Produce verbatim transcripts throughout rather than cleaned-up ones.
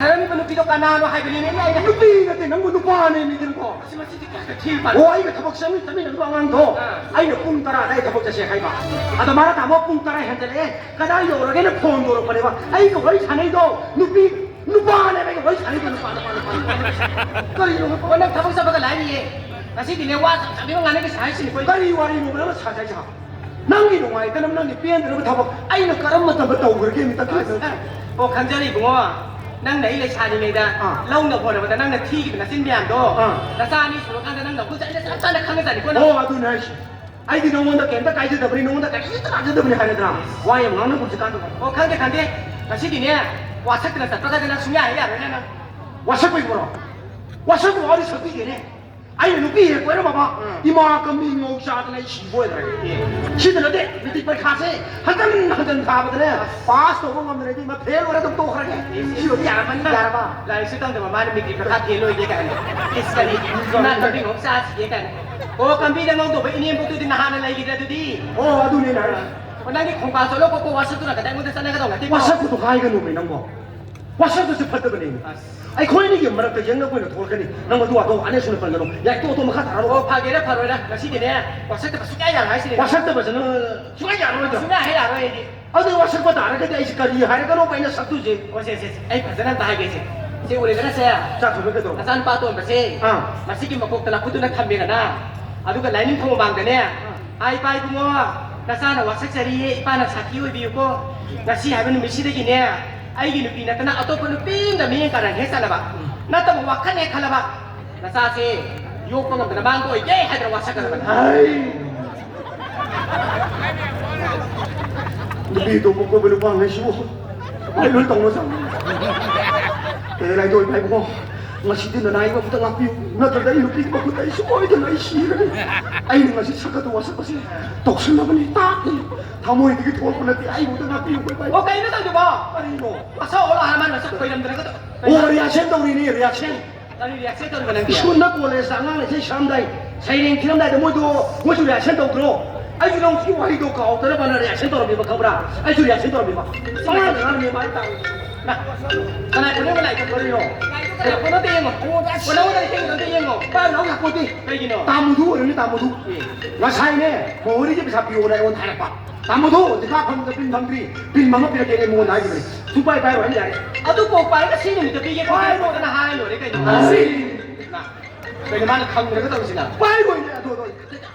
ꯁꯥꯟꯅꯔꯝꯃꯤꯕ ꯅꯨꯄꯤꯗꯣ ꯀꯅꯥꯅꯣ ꯍꯥꯏꯕꯅꯤꯅꯦ ꯑꯩꯅ꯫ ꯅꯨꯄꯤ ꯅꯠꯇꯦ, ꯅꯪꯕꯨ ꯅꯨꯄꯥꯅꯦ ꯃꯤꯗꯤꯅꯀꯣ꯫ ꯑꯁꯤ ꯃꯁꯤꯗꯤ ꯀꯌꯥꯗ ꯊꯤꯕ꯫ ꯑꯣ, ꯑꯩꯒ ꯊꯕꯛ ꯆꯠꯃꯤꯟ-, ꯆꯠꯃꯤꯟꯅꯔꯤꯕ ꯑꯉꯥꯡꯗꯣ, ꯑꯥ꯫ ꯑꯩꯅ ꯄꯨꯡ ꯇꯔꯥ ꯑꯗꯥꯏ ꯊꯕꯛ ꯆꯠꯁꯦ ꯍꯥꯏꯕ꯫ ꯑꯗꯣ ꯃꯥꯅ ꯇꯥꯃꯣ ꯄꯨꯡ ꯇꯔꯥ ꯍꯦꯟꯖꯜꯂꯛꯑꯦ, ꯀꯗꯥꯏ ꯌꯧꯔꯒꯦꯅ ꯐꯣꯟ ꯇꯧꯔꯛꯄꯅꯦꯕ꯫ ꯑꯩꯒ ꯋꯥꯔꯤ ꯁꯥꯟꯅꯩꯗꯣ ꯅꯨꯄꯤ, ꯅꯨꯄꯥꯅꯦꯕ ꯑꯩꯒ ꯋꯥꯔꯤ ꯁꯥꯟꯅꯩꯗꯣ, ꯅꯨꯄꯥ, ꯅꯨꯄꯥ, ꯅꯨꯄꯥ, ꯅꯨꯄꯥ꯫ ꯀꯔꯤꯅꯣ? ꯑꯣ, ꯅꯪ ꯊꯕꯛ ꯆꯠꯄꯒ ꯂꯥꯏꯔꯤꯌꯦ꯫ ꯉꯁꯤꯗꯤꯅꯦ, ꯋꯥ ꯆꯞ ꯆꯥꯕꯤ ꯑꯃ ꯉꯥꯡꯅꯒꯦ ꯁꯥꯏꯁꯤꯅꯤꯀꯣ꯫ ꯀꯔꯤ ꯋꯥꯔꯤꯅꯣꯕ ꯅꯪꯅ ꯁꯥꯖꯩꯁꯦ? ꯅꯪꯒꯤ ꯅꯨꯡꯉꯥꯏꯇꯅꯕ, ꯅꯪꯒꯤ ꯄꯦꯟꯗꯅꯕ ꯊꯕꯛ ꯑꯩꯅ ꯀꯔꯝꯕ ꯃꯇꯝꯗ ꯇꯧꯈ꯭ꯔꯒꯦ? ꯃꯤꯇ ꯑꯁ, ꯑꯣ, ꯈꯪꯖꯔꯦ ꯏꯕꯨꯡꯉꯣ, ꯅꯪꯅ ꯑꯩ ꯂꯩꯁꯥꯔꯤꯉꯩꯗ ꯑꯥ꯫ ꯂꯧꯅ ꯍꯣꯠꯅꯕꯗ ꯅꯪꯅ ꯊꯤꯈꯤꯕ ꯅꯆꯤꯟ ꯃꯌꯥꯝꯗꯣ ꯑꯥ꯫ ꯅꯆꯥ ꯑꯅꯤ ꯁꯨꯔꯀꯥꯟꯗ ꯅꯪ ꯅꯈꯨꯠ ꯑꯩꯅ ꯆꯞ ꯆꯥꯅ ꯈꯪꯉꯖꯥꯠꯅꯤꯀꯣ ꯅꯪ꯫ ꯑꯣ, ꯑꯗꯨꯅꯦ ꯍꯥꯏꯁꯦ꯫ ꯑꯩꯗꯤ ꯅꯉꯣꯟꯗ ꯀꯩꯝꯇ ꯀꯥꯏꯖꯗꯕꯅꯤ, ꯅꯉꯣꯟꯗ ꯀꯔꯤꯝꯇ ꯀꯥꯏꯖꯗꯕꯅꯤ ꯍꯥꯏꯔꯦꯗꯅ꯫ ꯋꯥ ꯌꯥꯝ ꯉꯥꯡꯅꯒꯨꯝꯁꯤ ꯀꯥꯟꯗ꯫ ꯑꯣ, ꯈꯪꯗꯦ, ꯈꯪꯗꯦ, ꯉꯁꯤꯗꯤꯅꯦ, ꯋꯥꯁꯛꯇꯅ ꯆꯠꯄꯒꯗꯤ ꯅꯪ ꯁꯨꯡꯌꯥ ꯍꯦꯛ ꯌꯥꯔꯣꯏꯅꯦ ꯅꯪ꯫ ꯋꯥꯁꯛꯄꯩꯕꯨꯔꯣ? ꯋꯥꯁꯛꯄ ꯋꯥꯔꯤ ꯁꯛꯄꯤꯒꯦꯅꯦ꯫ ꯑꯩꯅ ꯅꯨꯄꯤ ꯍꯦꯛ ꯀꯣꯏꯔꯝꯃꯕ, ꯎꯝ꯫ ꯏꯃꯥ ꯀꯃꯤ ꯉꯧ ꯆꯥꯗꯅ ꯑꯩ ꯁꯤꯕ ꯑꯣꯏꯗ꯭ꯔꯦ꯫ ꯑꯦ꯫ ꯁꯤꯗ ꯅꯠꯇꯦ, ꯃꯦꯇ꯭ꯔꯤꯛ ꯄꯔꯤꯈꯥꯁꯦ ꯍꯟꯖꯟ ꯍꯟꯖꯟ ꯊꯥꯕꯗꯅꯦ, ꯄꯥꯁ ꯇꯧꯕ ꯉꯝꯗ꯭ꯔꯗꯤ ꯃꯥ ꯐꯦꯜ ꯑꯣꯏꯔ ꯑꯗꯨꯝ ꯇꯣꯛꯈ꯭ꯔꯒꯦ꯫ ꯑꯦ, ꯁꯤꯕꯨꯗꯤ ꯌꯥꯔꯝꯃꯅꯤ꯫ ꯌꯥꯔꯕ? ꯂꯥꯏꯔꯤꯛꯁꯨ ꯇꯝꯗꯕ ꯃꯥꯅ ꯃꯦꯇ꯭ꯔꯤꯛ ꯄꯔꯤꯈꯥ ꯐꯦꯜ ꯑꯣꯏꯒꯦ ꯀꯥꯏꯅ꯫ ꯏꯁ, ꯀꯔꯤ? ꯏꯃꯥ ꯀꯃꯤ ꯉꯧ ꯆꯥꯁꯤꯒꯦ ꯀꯥꯏꯅ꯫ ꯑꯣ, ꯀꯝꯕꯤꯗ ꯉꯧꯗꯧꯕ ꯏꯅꯦꯝꯕꯣꯛꯇꯨꯗꯤ ꯅꯍꯥꯟꯅ ꯂꯩꯈꯤꯗ꯭ꯔꯦ ꯑꯗꯨꯗꯤ꯫ ꯑꯣ, ꯑꯗꯨꯅꯦ ꯑꯩꯅ ꯍꯥꯏꯔꯤꯁꯦ꯫ ꯑꯣ, ꯅꯪꯒꯤ ꯈꯣꯡꯄꯥ ꯆꯣꯠꯂ ꯀꯣꯛꯄ ꯋꯥꯁꯛꯇꯨꯅ ꯀꯗꯥꯏꯉꯣꯟꯗ ꯆꯠꯅꯒꯗꯧ ꯅꯠꯇꯦꯀꯣ? ꯋꯥꯁꯛꯄꯗꯨ ꯍꯥꯏꯒꯅꯨꯃꯦ ꯅꯪꯕꯣ꯫ ꯋꯥꯁꯛꯇꯨꯁꯨ ꯐꯠꯇꯕꯅꯦ꯫ ꯑꯁ꯫ ꯑꯩꯈꯣꯏ ꯑꯅꯤꯒꯤ ꯃꯔꯛꯇ ꯌꯦꯡꯅꯕ ꯑꯣꯏꯅ ꯊꯣꯛꯂꯛꯀꯅꯤ꯫ ꯅꯪ ꯑꯗꯨ ꯑꯗꯣ ꯑꯅꯦꯛ ꯁꯨꯅ ꯄꯟꯒꯅꯨ꯫ ꯌꯥꯏ, ꯇꯣꯛꯑꯣ, ꯇꯣꯛꯑꯣ, ꯃꯈꯥ ꯇꯥꯔꯛꯑꯣ꯫ ꯑꯣ, ꯐꯒꯦꯔꯥ ꯐꯔꯣꯏꯔꯥ, ꯉꯁꯤꯗꯤꯅꯦ, ꯋꯥꯁꯛꯇꯕ ꯁꯨꯡꯌꯥ ꯌꯥꯔꯣꯏ ꯍꯥꯏꯁꯤꯅꯦ꯫ ꯋꯥꯁꯛꯇꯕꯁꯤꯅ ꯁꯨꯡꯌꯥ ꯌꯥꯔꯣꯏꯗ꯭ꯔꯣ? ꯁꯨꯡꯌꯥ ꯍꯦꯛ ꯌꯥꯔꯣꯏ ꯑꯩꯗꯤ꯫ ꯑꯗꯨ ꯋꯥꯁꯛꯄ ꯇꯥꯔꯒꯗꯤ ꯑꯩꯁꯦ ꯀꯔꯤ ꯍꯥꯏꯔꯒꯅꯣꯕ ꯑꯩꯅ ꯁꯛꯇꯣꯏꯁꯦ? ꯑꯣ, ꯁꯦ, ꯁꯦ, ꯁꯦ, ꯑꯩ ꯐꯖꯅ ꯑꯝꯇ ꯍꯥꯏꯒꯦꯁꯦ꯫ ꯁꯦ, ꯎꯔꯦꯗꯅ ꯁꯦ? ꯆꯥꯊꯣꯛꯄ ꯀꯩꯗꯧꯕ? ꯅꯆꯥꯅꯨꯄꯥ ꯑꯇꯣꯝꯕꯁꯦ ꯑꯥ꯫ ꯃꯁꯤꯒꯤ ꯃꯀꯣꯛꯇ ꯂꯐꯨꯗꯨꯅ ꯊꯝꯃꯦꯗꯅ, ꯑꯗꯨꯒ ꯂꯥꯏꯅꯤꯡꯊꯧ ꯃꯃꯥꯡꯗꯅꯦ, ꯑꯥ꯫ "ꯍꯥꯏ, ꯏꯄꯥ ꯏꯕꯨꯡꯉꯣ, ꯅꯆꯥꯅ ꯋꯥꯁꯛꯆꯔꯤꯌꯦ, ꯏꯄꯥꯅ ꯁꯥꯈꯤ ꯑꯣꯏꯕꯤꯌꯨꯀꯣ꯫ ꯉꯁꯤ ꯍꯥꯏꯕ ꯅꯨꯃꯤꯠꯁꯤꯗꯒꯤꯅꯦ, ꯑꯩꯒꯤ ꯅꯨꯄꯤ ꯅꯠꯇꯅ ꯑꯇꯣꯞꯄ ꯅꯨꯄꯤ ꯑꯃꯗ ꯃꯤꯠꯌꯦꯡ ꯀꯥꯔꯟ ꯍꯦꯛ ꯆꯠꯂꯕ, ꯅꯠꯇꯕ ꯋꯥꯈꯜ ꯍꯦꯛ ꯈꯜꯂꯕ, ꯅꯆꯥꯁꯦ ꯌꯣꯛꯄ ꯉꯝꯗꯅ ꯃꯥꯡꯕ ꯑꯣꯏꯒꯦ" ꯍꯥꯏꯗꯅ ꯋꯥꯁꯛꯀꯗꯕꯅꯤ꯫ ꯍꯥꯏ꯫ ꯅꯨꯄꯤ ꯑꯇꯣꯞꯄ ꯀꯣꯏꯕ ꯅꯨꯄꯥꯉꯩꯁꯤꯕꯨ ꯃꯣꯏ ꯂꯣꯏ ꯇꯧꯅ ꯆꯪꯉꯤ꯫ ꯑꯦ, ꯂꯥꯏꯗꯣꯏ ꯏꯃꯥ ꯏꯕꯨꯡꯉꯣ, ꯉꯁꯤꯗꯤ ꯅꯅꯥꯏꯕ ꯑꯝꯇ ꯉꯥꯛꯄꯤꯌꯨ, ꯅꯠꯇ꯭ꯔꯒ ꯑꯩ ꯅꯨꯄꯤꯒꯤ ꯃꯈꯨꯠꯇ ꯑꯩ ꯁꯣꯏꯗꯅ ꯑꯩ ꯁꯤꯔꯅꯤ꯫ ꯑꯩꯅ ꯉꯁꯤ ꯁꯛꯀꯗꯧꯕ ꯋꯥꯁꯛ ꯑꯁꯤ ꯇꯧꯁꯟꯅꯕꯅꯤ, ꯇꯥꯛꯅꯤ, ꯊꯃꯣꯏꯗꯒꯤ ꯊꯣꯛꯂꯛꯄ ꯅꯠꯇꯦ, ꯑꯩꯕꯨ ꯑꯝꯇ ꯉꯥꯛꯄꯤꯌꯨ, ꯏꯃꯥ ꯏꯕꯨꯡꯉꯣ꯫ ꯑꯣ, ꯀꯩꯅꯣ ꯇꯧꯗꯨꯕꯣ? ꯀꯔꯤꯅꯣ? ꯃꯁꯥ ꯑꯣꯜꯂ ꯍꯥꯟꯅ ꯃꯥꯅ ꯃꯁꯛ ꯈꯣꯏꯔꯝꯗꯅꯒ ꯇꯧ-, ꯑꯣ, ꯔꯤꯍꯥꯔꯁꯦꯜ ꯇꯧꯔꯤꯅꯤ, ꯔꯤꯍꯥꯔꯁꯦꯜ꯫ ꯀꯔꯤ ꯔꯤꯍꯥꯔꯁꯦꯜ ꯇꯧꯔꯤꯕ ꯅꯪꯗꯤ? ꯁ꯭ꯀꯨꯜꯗ, ꯀꯣꯂꯦꯖꯇ ꯑꯉꯥꯡ ꯏꯁꯩ ꯁꯛꯑꯝꯗꯥꯏ, ꯁꯩꯔꯦꯡ ꯊꯤꯔꯝꯗꯥꯏꯗ ꯃꯣꯏꯗꯣ, ꯃꯣꯏꯁꯨ ꯔꯤꯍꯥꯔꯁꯦꯜ ꯇꯧꯗ꯭ꯔꯣ? ꯑꯩꯁꯨ ꯅꯪ ꯍꯧꯖꯤꯛꯀꯤ ꯋꯥꯍꯩꯗꯣ ꯀꯥꯎꯗꯅꯕꯅ ꯔꯤꯍꯥꯔꯁꯦꯜ ꯇꯧꯔꯝꯃꯦꯕ, ꯈꯪꯕ꯭ꯔꯥ? ꯑꯩꯁꯨ ꯔꯤꯍꯥꯔꯁꯦꯜ ꯇꯧꯔꯝꯃꯦꯕ꯫ ꯄꯉꯥꯡꯗ ꯉꯥꯡꯉꯝꯃꯦꯕ ꯍꯥꯏꯇꯥꯔꯦ꯫ ꯀꯅꯥꯏ ꯐꯣꯟꯗ ꯂꯥꯏꯔꯤꯛ ꯇꯧꯗꯣꯔꯤꯅꯣ? ꯀꯅꯥꯏ ꯐꯣꯟꯗ ꯑꯝꯇ ꯌꯦꯡꯉꯣ꯫ ꯑꯣ, ꯅꯪꯉꯣꯟꯗ ꯂꯥꯏꯔꯤꯛ ꯌꯦꯡꯉꯣ, ꯑꯝꯇ ꯌꯦꯡꯉꯣ꯫ ꯄꯥꯏꯔꯨ ꯂꯥꯎ ꯌꯥꯄꯣꯠꯇꯦ꯫ ꯀꯩꯒꯤꯅꯣ? ꯇꯥ ꯃꯨꯗꯨ ꯑꯣꯏꯔꯝꯅꯤ, ꯇꯥ ꯃꯨꯗꯨ꯫ ꯑꯦ꯫ ꯉꯁꯥꯏꯅꯦ, ꯃꯣꯍꯣꯔꯤꯒꯤ ꯄꯩꯁꯥ ꯄꯤꯌꯣꯅ ꯑꯩꯉꯣꯟꯗ ꯍꯥꯏꯔꯛꯄ꯫ ꯇꯥ ꯃꯨꯗꯨ, ꯍꯧꯖꯤꯛ ꯀꯥ ꯐꯪꯗ ꯄꯤꯟ ꯐꯪꯗ꯭ꯔꯤ꯫ ꯄꯤꯟ ꯃꯉꯥ ꯄꯤꯔꯛꯀꯦꯅ ꯑꯩꯉꯣꯟꯗ ꯍꯥꯏꯈꯤꯕꯅꯤ꯫ ꯁꯨꯡꯄꯥꯏ ꯄꯥꯏꯔꯣꯏ ꯍꯥꯏꯕ ꯌꯥꯔꯦ꯫ ꯑꯗꯨ ꯀꯣꯛ ꯄꯥꯏꯔꯒ ꯁꯤ ꯅꯨꯃꯤꯠꯇ ꯄꯤꯒꯦ ꯈꯣꯠꯀꯦ ꯄꯥꯏꯔꯣꯏ꯫ ꯇꯧꯗꯅ ꯍꯥꯏ ꯂꯣꯏꯔꯦ ꯀꯩꯅꯣ꯫ ꯑꯁꯤ꯫ ꯅ, ꯀꯩꯅꯣ ꯃꯥꯅ ꯈꯪꯗ꯭ꯔꯒ ꯇꯧꯔꯤꯁꯤꯅ? ꯄꯥꯏꯔꯣꯏꯅꯦ, ꯑꯗꯨ, ꯑꯗꯨ꯫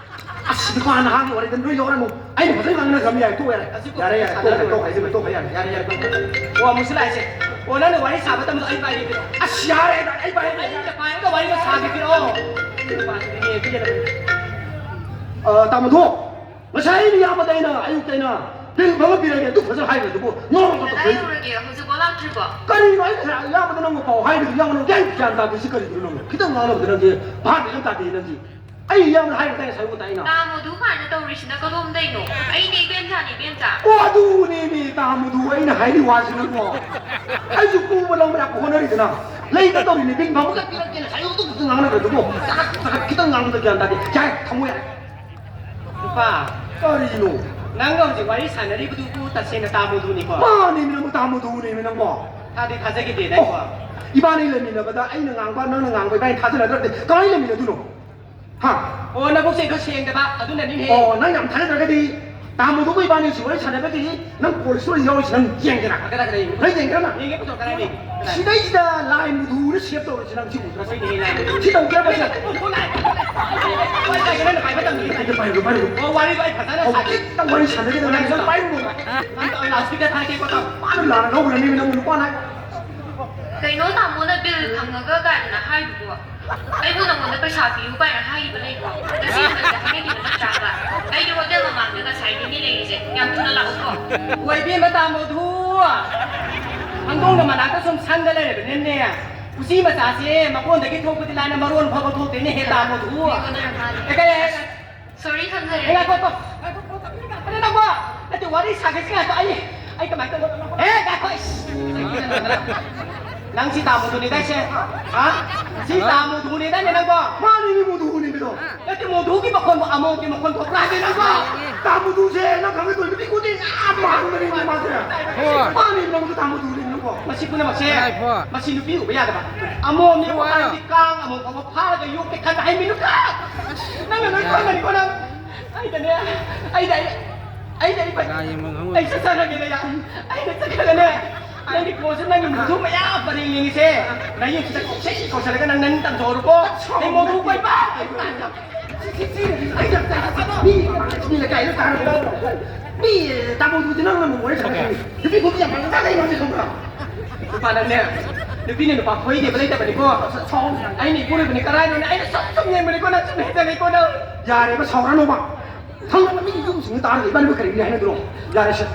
ꯑꯁ, ꯅꯨꯄꯥ ꯅꯍꯥꯒꯤ ꯋꯥꯔꯤꯗ ꯂꯣꯏ ꯌꯥꯎꯔꯅꯨ꯫ ꯑꯩꯅ ꯐꯖꯅ ꯉꯥꯡꯅꯈ꯭ꯔꯕ ꯌꯥꯏ, ꯇꯣꯛꯑꯣ ꯌꯥꯔꯦ꯫ ꯑꯁꯤ ꯌꯥꯔꯦ, ꯌꯥꯔꯦ, ꯁꯥꯟꯅꯔꯣꯏ꯫ ꯇꯣꯛꯈ꯭ꯔꯦ, ꯇꯣꯛꯈ꯭ꯔꯦ, ꯇꯣꯛꯈ꯭ꯔꯦ, ꯌꯥꯔꯦ, ꯌꯥꯔꯦ, ꯌꯥꯔꯦ꯫ ꯑꯣ, ꯑꯃꯨꯛꯁꯨ ꯂꯥꯛꯏꯁꯦ꯫ ꯑꯣ, ꯅꯪꯅ ꯋꯥꯔꯤ ꯁꯥꯕ ꯃꯇꯝꯗ ꯑꯩ ꯄꯥꯏꯒꯦ ꯄꯤꯔꯛꯑꯣ꯫ ꯑꯁ, ꯌꯥꯔꯦ, ꯑꯩ ꯄꯥꯏꯒꯦ꯫ ꯑꯩꯅ ꯄꯥꯏꯔꯒ ꯋꯥꯔꯤꯗꯣ ꯁꯥꯒꯦ ꯄꯤꯔꯛꯑꯣ꯫ ꯑ, ꯇꯥꯃꯣꯗꯣ, ꯉꯁꯥꯏ ꯑꯩꯅ ꯏꯌꯥꯝꯕꯗ ꯑꯩꯅ ꯑꯌꯨꯛꯇ ꯑꯩꯅ ꯄꯤꯔꯛꯑꯣ, ꯄꯤꯔꯛꯑꯦ, ꯑꯗꯨ ꯐꯖꯅ ꯍꯥꯏꯈ꯭ꯔꯗꯨꯕꯨ ꯅꯣꯡꯃ ꯀꯗꯥꯏ ꯇꯧꯊꯣꯛꯏ꯫ ꯌꯧꯔꯒꯦ? ꯍꯧꯖꯤꯛꯐꯥꯎ ꯂꯥꯛꯇ꯭ꯔꯤꯕꯣ? ꯀꯔꯤꯅꯣ ꯑꯩ ꯉꯁꯥꯏ ꯏꯌꯥꯝꯕꯗ ꯅꯪꯕꯨ ꯄꯥꯎ ꯍꯥꯏꯗ꯭ꯔꯤꯗꯨ? ꯏꯌꯥꯝꯕ ꯅꯪ ꯒ꯭ꯌꯥꯟ ꯒ꯭ꯌꯥꯟ ꯇꯥꯗꯦ꯫ ꯁꯤ ꯀꯔꯤꯒꯤꯅꯣ ꯅꯪ? ꯈꯤꯇꯪ ꯉꯥꯡꯅꯕꯗ ꯅꯪꯁꯦ ꯚꯥꯞ ꯈꯤꯇꯪ ꯇꯥꯗꯦ ꯅꯪꯁꯦ꯫ ꯑꯩ ꯏꯌꯥꯝꯕꯗ ꯍꯥꯏꯈ꯭ꯔꯗꯥꯏ ꯉꯁꯥꯏ ꯎ ꯇꯥꯏꯅ? ꯇꯥ ꯃꯣꯗꯨ ꯀꯥꯏꯅ ꯇꯧꯔꯤꯁꯤꯅ ꯀꯗꯣꯝꯗꯩꯅꯣ? ꯑꯩꯅꯦ ꯏꯕꯦꯝꯆꯥꯅꯦ, ꯏꯕꯦꯝꯆꯥ꯫ ꯑꯣ, ꯑꯗꯨꯅꯦꯃꯤ ꯇꯥ ꯃꯣꯗꯨ ꯑꯩꯅ ꯍꯥꯏꯔꯤ ꯋꯥꯁꯤꯅꯀꯣ꯫ ꯑꯩꯁꯨ ꯄꯨꯕ ꯂꯧꯕ ꯂꯥꯛꯄ ꯍꯣꯠꯅꯔꯤꯗꯅ꯫ ꯂꯩꯒ ꯇꯧꯔꯤꯅꯦ, ꯕꯤꯟ ꯐꯝꯕꯒ ꯄꯤꯔꯛꯀꯦꯅ ꯉꯁꯥꯏ ꯑꯌꯨꯛꯇ ꯈꯤꯇꯪ ꯉꯥꯡꯅꯈ꯭ꯔꯗꯨꯕꯨ꯫ ꯆꯒꯠ ꯆꯒꯠ ꯈꯤꯇꯪ ꯉꯥꯡꯕꯗ ꯒ꯭ꯌꯥꯟ ꯇꯥꯗꯦ꯫ ꯌꯥꯔꯦ, ꯊꯝꯃꯣ ꯌꯥꯔꯦ꯫ ꯅꯨꯄꯥ꯫ ꯀꯔꯤꯅꯣ? ꯅꯪꯒ ꯍꯧꯖꯤꯛ ꯋꯥꯔꯤ ꯁꯥꯟꯅꯔꯤꯕꯗꯨꯕꯨ ꯇꯁꯦꯡꯅ ꯇꯥ ꯃꯣꯗꯨꯅꯤꯀꯣ? ꯃꯥꯅꯦꯃꯤ ꯅꯪꯕꯨ, ꯇꯥ ꯃꯣꯗꯨꯅꯦꯃꯤ ꯅꯪꯕꯣ꯫ ꯊꯥꯗꯤ ꯊꯥꯖꯈꯤꯗꯦꯗ ꯑꯩꯕꯣ꯫ ꯑꯣ, ꯏꯕꯥꯅꯤ ꯂꯩꯃꯤꯟꯅꯕꯗ ꯑꯩꯅ ꯉꯥꯡꯕ ꯅꯪꯅ ꯉꯥꯡꯕ ꯏꯕꯥꯅꯤ ꯊꯥꯖꯅꯗ꯭ꯔꯗꯤ ꯀꯃꯥꯏꯅ ꯂꯩꯃꯤꯟꯅꯗꯣꯏꯅꯣ? ꯍꯥ? ꯑꯣ, ꯅꯕꯨꯛꯁꯦ ꯈꯔ ꯁꯦꯡꯗꯕ ꯑꯗꯨꯅꯅꯤꯅꯦ꯫ ꯑꯣ, ꯅꯪ ꯌꯥꯝ ꯊꯥꯖꯗ꯭ꯔꯒꯗꯤ ꯇꯥ ꯃꯣꯗꯨꯒ ꯏꯕꯥꯅꯤ ꯁꯤ ꯋꯥꯔꯤ ꯁꯥꯟꯅꯕꯒꯤ ꯅꯪ ꯀꯣꯜ ꯁ꯭ꯇꯣꯔꯤ ꯌꯥꯎꯔꯤꯁꯤ ꯅꯪ ꯌꯦꯡꯒꯦꯔꯥ? ꯀꯗꯥꯏ, ꯀꯗꯥꯏ ꯌꯦꯡꯉꯨ? ꯅꯪ ꯌꯦꯡꯒꯦꯔꯥ ꯅꯪ? ꯌꯦꯡꯒꯦ, ꯄꯨꯊꯣꯛ ꯀꯗꯥꯏꯗ ꯌꯦꯡꯒꯦ? ꯀꯗꯥꯏ? ꯁꯤꯗꯩꯁꯤꯗ ꯂꯥꯏ ꯃꯨꯗꯨꯅ ꯁꯦꯞ ꯇꯧꯔꯤꯁꯤ ꯅꯪ ꯁꯤ ꯎꯗ꯭ꯔꯥ? ꯍꯣꯏꯅꯦ, ꯂꯥꯏ ꯃꯨꯗꯨ꯫ ꯁꯤ ꯇꯧꯒꯦꯔꯥ ꯁꯤ? ꯑꯣ, ꯂꯥꯏ, ꯂꯥꯏ, ꯂꯥꯏ, ꯂꯥꯏ, ꯂꯥꯏ, ꯂꯥꯏ, ꯂꯥꯏ, ꯂꯥꯏ, ꯄꯥꯏꯔꯨꯔꯣ, ꯄꯥꯏꯔꯨꯔꯣ꯫ ꯑꯣ, ꯋꯥꯔꯤꯗꯣ ꯑꯩ ꯐꯖꯅ ꯁꯥꯒꯦ꯫ ꯈꯤꯇꯪ ꯋꯥꯔꯤ ꯁꯥꯟꯅꯒꯦ ꯇꯧꯕꯅꯦ, ꯅꯪ ꯄꯥꯏꯔꯨꯔꯣ꯫ ꯅꯪ ꯂꯥꯎꯗ ꯁ꯭ꯄꯤꯀꯔ ꯊꯥꯒꯦꯀꯣ, ꯇꯥꯎ꯫ ꯃꯥꯅ ꯂꯥꯟꯅ ꯂꯧꯈ꯭ꯔꯅꯤ ꯅꯪ ꯅꯨꯄꯥꯅ꯫ ꯀꯩꯅꯣ ꯇꯥꯃꯣꯅ ꯕꯤꯜ ꯐꯪꯉꯒ ꯀꯥꯏꯅ ꯍꯥꯏꯗꯨꯕꯣ? ꯑꯩꯕꯨ ꯅꯉꯣꯟꯗ ꯄꯩꯁꯥ ꯄꯤꯌꯨ ꯀꯥꯏꯅ ꯍꯥꯏꯈꯤꯕ ꯂꯩꯕ꯭ꯔꯣ? ꯉꯁꯤ ꯈꯛꯇ ꯍꯥꯏꯅꯈꯤꯕ ꯅꯠꯇ꯭ꯔꯥꯕ? ꯑꯩꯗꯤ ꯍꯣꯇꯦꯜ ꯃꯃꯥꯡꯗ ꯉꯁꯥꯏꯗꯒꯤ ꯂꯩꯔꯤꯁꯦ꯫ ꯌꯥꯝ ꯊꯨꯅ ꯂꯥꯛꯎꯀꯣ꯫ ꯑꯣ, ꯏꯕꯦꯝꯃ ꯇꯥꯃꯣꯗꯨ! ꯍꯪꯗꯣꯡꯅ ꯃꯅꯥꯛꯇ ꯁꯨꯝ ꯁꯪꯗ ꯂꯩꯔꯕꯅꯤꯅꯦ꯫ ꯎꯆꯤ ꯃꯆꯥꯁꯦ ꯃꯀꯣꯟꯗꯒꯤ ꯊꯣꯛꯄꯗꯤ ꯂꯥꯏꯅ ꯃꯔꯣꯟ ꯐꯥꯎꯕ ꯊꯣꯛꯇꯦꯅꯦ ꯍꯦ ꯇꯥꯃꯣꯗꯨ꯫ ꯑꯦ, ꯀꯩ, ꯀꯩ, ꯀꯩ? ꯁꯣꯔꯤ, ꯈꯪꯖꯔꯦ꯫ ꯑꯦ, ꯉꯥꯏꯈꯣ, ꯉꯥꯏꯈꯣ, ꯉꯥꯏꯈꯣ, ꯉꯥꯏꯈꯣ, ꯉꯥꯏꯈꯣ, ꯅꯪꯕꯣ! ꯅꯠꯇꯦ, ꯋꯥꯔꯤ ꯁꯥꯒꯦꯁꯤ ꯉꯥꯏꯈꯣ, ꯑꯩ, ꯑꯩ ꯀꯃꯥꯏꯅ ꯇꯧꯕꯅꯣ? ꯑꯦ, ꯉꯥꯏꯈꯣ, ꯏꯁ! ꯅꯪ ꯁꯤ ꯇꯥ ꯃꯨꯗꯨꯅꯤꯗꯥꯏꯁꯦ? ꯍꯥ? ꯁꯤ ꯇꯥ ꯃꯨꯗꯨꯅꯤꯗꯥꯏꯅꯦ ꯅꯪꯕꯣ? ꯃꯥꯅꯤꯅꯦ, ꯃꯨꯗꯨꯅꯤꯕꯗꯣ꯫ ꯅꯠꯇꯦ, ꯃꯨꯗꯨꯒꯤ ꯃꯈꯣꯟꯕꯨ ꯑꯃꯣꯝꯒꯤ ꯃꯈꯣꯟ ꯊꯣꯛꯄ꯭ꯔꯥ ꯍꯥꯏꯕꯅꯦ ꯅꯪꯕꯣ? ꯇꯥ ꯃꯨꯗꯨꯁꯦ ꯅꯪ ꯈꯪꯉꯤꯗꯣ ꯅꯨꯄꯤ ꯈꯨꯗꯤꯡ ꯌꯥꯝ ꯃꯥꯟꯕꯅꯤꯅꯦ ꯃꯥꯁꯦ꯫ ꯍꯣꯏ꯫ ꯃꯥꯅꯤ, ꯅꯪꯁꯨ ꯇꯥ ꯃꯨꯗꯨꯅꯤ, ꯅꯪ ꯃꯁꯤ ꯄꯨꯝꯅꯃꯛꯁꯦ, ꯉꯥꯏꯈꯣ꯫ ꯃꯁꯤ ꯅꯨꯄꯤ ꯎꯕ ꯌꯥꯗꯕ꯫ ꯑꯃꯣꯝ ꯌꯣꯛꯄ ꯉꯥꯏꯈꯣ꯫ ꯍꯥꯏꯕꯗꯤ ꯀꯥꯡ ꯑꯃꯣꯝ ꯐꯥꯎꯕ ꯐꯥꯔꯒ ꯌꯣꯛꯀꯦ ꯈꯟꯕ ꯍꯩꯃꯤꯅꯨꯀ꯫ ꯅꯪꯅ ꯂꯣꯏ ꯈꯪꯒꯅꯤꯀꯣ ꯅꯪ꯫ ꯑꯩꯗꯅꯦ, ꯑꯩꯗ, ꯑꯩꯗ, ꯑꯩꯗ, ꯑꯩ ꯉꯥ ꯌꯦꯡꯕ ꯈꯪꯉꯣꯏ꯫ ꯑꯩ ꯆꯠꯆꯔꯒꯦ ꯂꯩꯌꯥ꯫ ꯑꯩꯅ ꯆꯠꯈ꯭ꯔꯒꯅꯦ, ꯅꯪꯒꯤ ꯀꯣꯟꯁꯦ ꯅꯪꯒꯤ ꯃꯨꯊꯨ ꯃꯌꯥꯝ ꯄꯔꯦꯡ ꯌꯦꯡꯉꯤꯁꯦ꯫ ꯅꯌꯨꯝꯁꯤꯗ ꯀꯧꯁꯦ ꯀꯧꯁꯜꯂꯒ ꯅꯪ ꯅꯪ ꯇꯝꯊꯣꯛꯎꯔꯣꯀꯣ꯫ ꯑꯩ ꯃꯧ ꯀꯣꯏꯕ꯫ ꯃꯤ ꯂꯩꯀꯥꯏꯗ ꯇꯥꯔꯒ ꯃꯤ ꯇꯥꯃꯣꯗꯨꯗꯤ ꯅꯪꯅ ꯅꯨꯡꯉꯥꯏ ꯁꯥꯟꯅꯔꯤ꯫ ꯅꯨꯄꯤ ꯈꯨꯗꯤꯡ ꯌꯥꯝ ꯐꯖꯅ ꯂꯩ ꯃꯥꯁꯦ ꯈꯪꯕ꯭ꯔꯥ? ꯅꯨꯄꯥ ꯅꯪꯅꯦ, ꯅꯨꯄꯤꯅ ꯅꯨꯄꯥ ꯀꯣꯏꯗꯦꯕ ꯂꯩꯇꯕꯅꯤꯀꯣ꯫ ꯑꯩꯅ ꯏꯄꯨꯔꯣꯏꯕꯅꯤ ꯀꯔꯥꯏꯅꯣꯅꯦ? ꯑꯩꯅ ꯁꯨꯝ ꯁꯨꯝ ꯌꯦꯡꯕꯅꯤꯀꯣ, ꯅꯪ ꯁꯨꯝ ꯍꯦꯟꯖꯜꯂꯤꯀꯣ ꯅꯪ꯫ ꯌꯥꯔꯦꯕ, ꯁꯥꯎꯔꯅꯣꯕ꯫ ꯊꯪꯅꯕ ꯃꯤꯒꯤ ꯌꯨꯝꯁꯤꯡꯗ ꯇꯥꯔꯒ ꯏꯕꯥꯅꯤꯕꯨ ꯀꯔꯤꯒꯤꯅꯤ ꯍꯥꯏꯅꯗ꯭ꯔꯣ? ꯌꯥꯔꯦꯁꯦ꯫